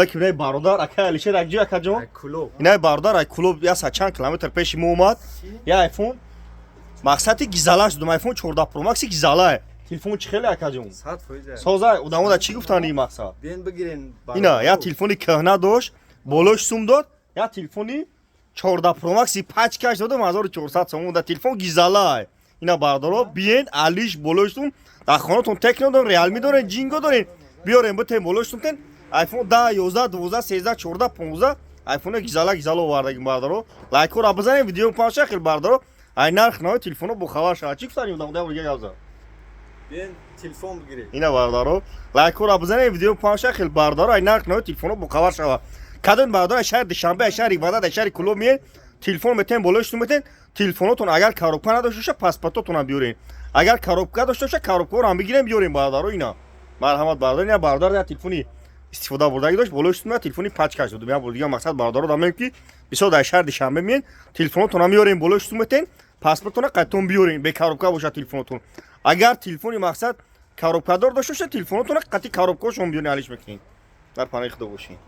Лекин инаи бародар, акай Алишер, акҷи, акаҷон. Кулоб. Инаи бародар ай Кулоб, я са чанд километр пеши мо омад. Я айфон, мақсади гизалаш дудум, айфон 14 Pro Max гизалае. Телефон чӣ хеле, акаҷон? 100%. Соза, одамода чӣ гуфтанд ин мақсад? Бен, бигирен. Ина я телефони кӯҳна дошт, болош сум дод, я телефони 14 Pro Max пачкаш додам 1400 сомон да, телефон гизалай. Ина, бародаро, биен, алиш болош сум. Дар хонатон Техно дорен, Реалми дорен, Ҷинго дорен, биёрен, битен, болош сум тен. iPhone 10, 11, 12, 13, 14, 15 iPhone гизала гизала овардагим, бародаро. Лайкҳоро бизанем, видео панша хел, бародаро. Ай нарх нави телефоно бохабар шава. Чӣ гуфтани одам да дига гап? Бен, телефон бигиред. Ина, бародаро, лайкҳоро бизанем, видео панша хел, бародаро, ай нарх нави телефоно бохабар шава. Кадом бародаро ай шаҳри Душанбе, ай шаҳри Ваҳдат, ай шаҳри Кулоб миен, телефон метен, болои метен. Телефонотон агар коробка надошта боша, паспортотонам биёрен. Агар коробка дошта боша, коробкаро ҳам бигирем, биёрем, бародаро. Ина, марҳамат, бародаро. Ина, бародар я телефони истифода бурдагӣ дошт, болои шумо телефони пачкаш додум. Я бор дига, мақсад, бародаро дамем, ки бисёр дар шаҳри Душанбе миен, телефонотонам меёрем, болои шумо метен, паспортона қайтон биёрем, бе коробка бошад телефонотон. Агар телефони, мақсад, коробкадор дошта боша, телефонотона қати коробкаошон биёрен, алиш мекунем. Дар паноҳи Худо бошед.